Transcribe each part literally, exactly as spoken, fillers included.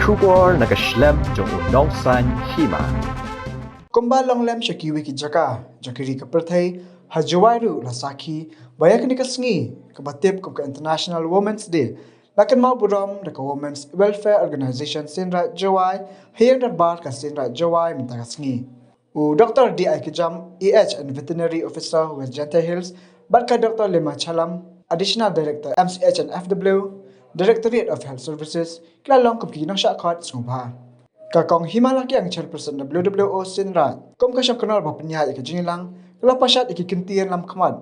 Khubor na ka shlem jong u nongsan hima. Kumba long lem sha kiwei ki jaka jong ki ri ka pyrthei, ha Jowai ruh la sakhi ba ïa kane ka sngi kaba tip kum ka International Women's Day la kynmaw burom da ka Women's Welfare Organization Seiñraij Jowai ha ïing dorbar ka Seiñraij Jowai mynta ka sngi. U Doctor D I Kjam, E H and Veterinary Officer, West Jaintia Hills, bad ka Doctor Lema Chalam, Additional Director, M C H and F W, Directorate of Health Services, ki la long kum ki nongshah khot sngewbha. Ka Kong Hima Lakiang, Chairperson W W O Seiñraij, kum ka shongknor ba pynïaid ïa ka jingïalang, ka la pashat ïa ki kyntien lamkhmat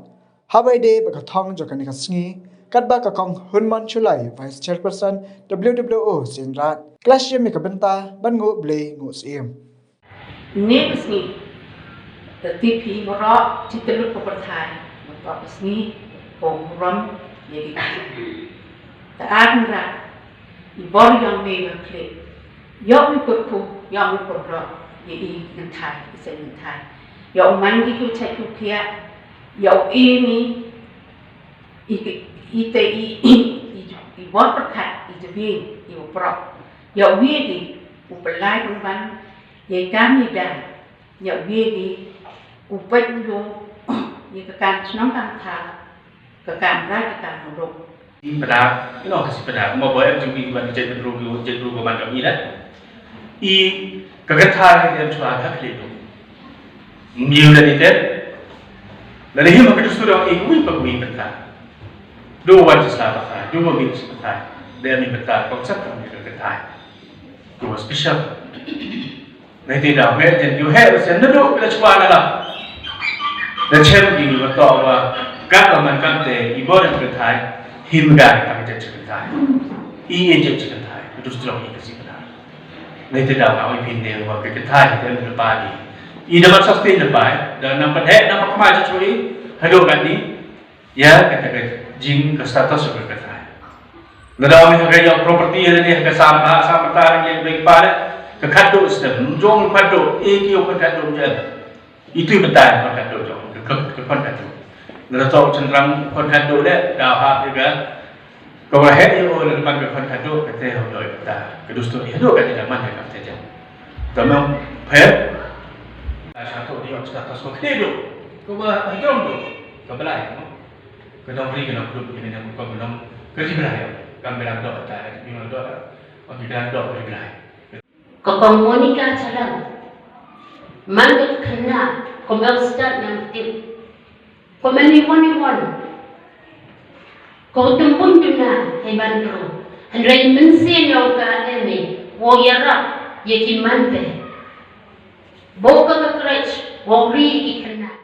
haba ïadei bad ka thong jong kane ka sngi, katba ka Kong Hunmon Shullai, Vice Chairperson W W O Seiñraij, ka la shim ïa ka bynta ban nguh Blei nguh Syiem. Ine ka sngi, te tip hi baroh, shi tylli ki pyrthei, ba ka sngi, ka burom, ïa ki. Te ar nra, i bor ïong me ba klik. Ïoh u kyrkhu, ïoh u kyrdoh, ïa i kynthai, i seng kynthai. Ïoh u man ki ku chai ku khiah, ïoh u i ni, i ki, i te i, i, i, i bor pyrkhat, i te bi, i u prok. Ïoh u i ki, u pylai pynban, ïa i kam i dang. Ïa u ïa ki, u peit u ïoh, ïa ka kam shnong kam thaw, ka kam rai ka kam muduk. Pada, you know, ka si pada, mo boy, em jong ki ban jait bynru ki, jait bynru ko ban kam i la. I, ka kynthai, em chwa ka khlieh tu. Miu la ni te. La ni him ka tu surong i, ui pa ui kynthai. Do wan sa pa thai, do wan mi sa pa thai. Dia mi pa thai, kong sa ka mi ka thai. Tu special. Nai te da me jen yu he ba sen nadu la chwa na la. Da chem ki ba to ba kat ba man kam te i bor ka thai him ga ka jen ka thai. I e jen ka thai. Tu strong i ka si ka. Nai te da ma i pin de ba ka thai te da pa ni. I da ba sa te da pa. Da nam pa he nam pa ma chwa i. Hado ka ni. Ïa kata ka jing ka status ka kata. Lada ong ha ka ïa property ïa ni ha ka sam ha sam ta ïa beng pa ka khadduh stem jong khadduh e ki ong khadduh ïa. Itu ka ta ka khadduh jong ka ka khon khadduh. Lada to chen rang khon khadduh le da ha ïa ka ka wa he ïa o le man ka khon khadduh ka te ho doi ka ta ka dus to ïa do ka te man ka te jong. Tamam phe. Sa to ïa status ko khadduh. Ko ba ha jong do ka belai. Ka nongri ka nongkdup ïa ka nongkdup ka nong ka ri Blai. Kam bilang dok ta ri nong dok. Ong ki bilang dok ri Blai. Ka Kong Monica Chalam. Man ka khynnah, ka mel stad nang tip. Ka mel ni wan ni wan. Ka utum bun tuna hei ban tru. Hynrei mynsiem yong ka emi, wow ïarap ïa ki man te. Bo ka ka krech, wow ri ki khynnah.